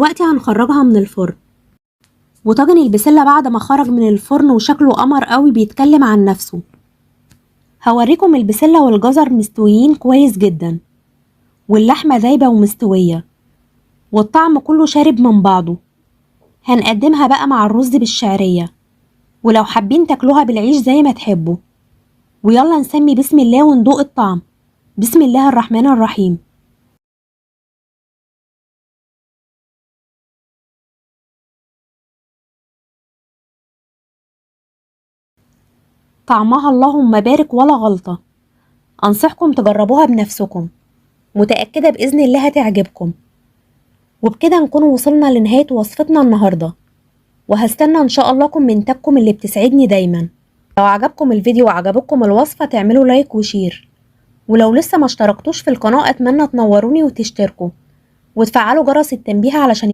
دلوقتي هنخرجها من الفرن. وطاجن البسلة بعد ما خرج من الفرن وشكله قمر قوي بيتكلم عن نفسه. هوريكم البسلة والجزر مستويين كويس جدا، واللحمة دايبة ومستوية، والطعم كله شارب من بعضه. هنقدمها بقى مع الرز بالشعرية، ولو حابين تاكلوها بالعيش زي ما تحبوا. ويلا نسمي بسم الله وندوق الطعم. بسم الله الرحمن الرحيم. طعمها اللهم بارك ولا غلطة. أنصحكم تجربوها بنفسكم، متأكدة بإذن الله هتعجبكم. وبكده نكون وصلنا لنهاية وصفتنا النهاردة، وهستنى إن شاء الله كومنتاتكم اللي بتسعدني دايما. لو عجبكم الفيديو وعجبتكم الوصفة تعملوا like و share، ولو لسه ما اشتركتوش في القناة أتمنى تنوروني وتشتركوا وتفعلوا جرس التنبيه علشان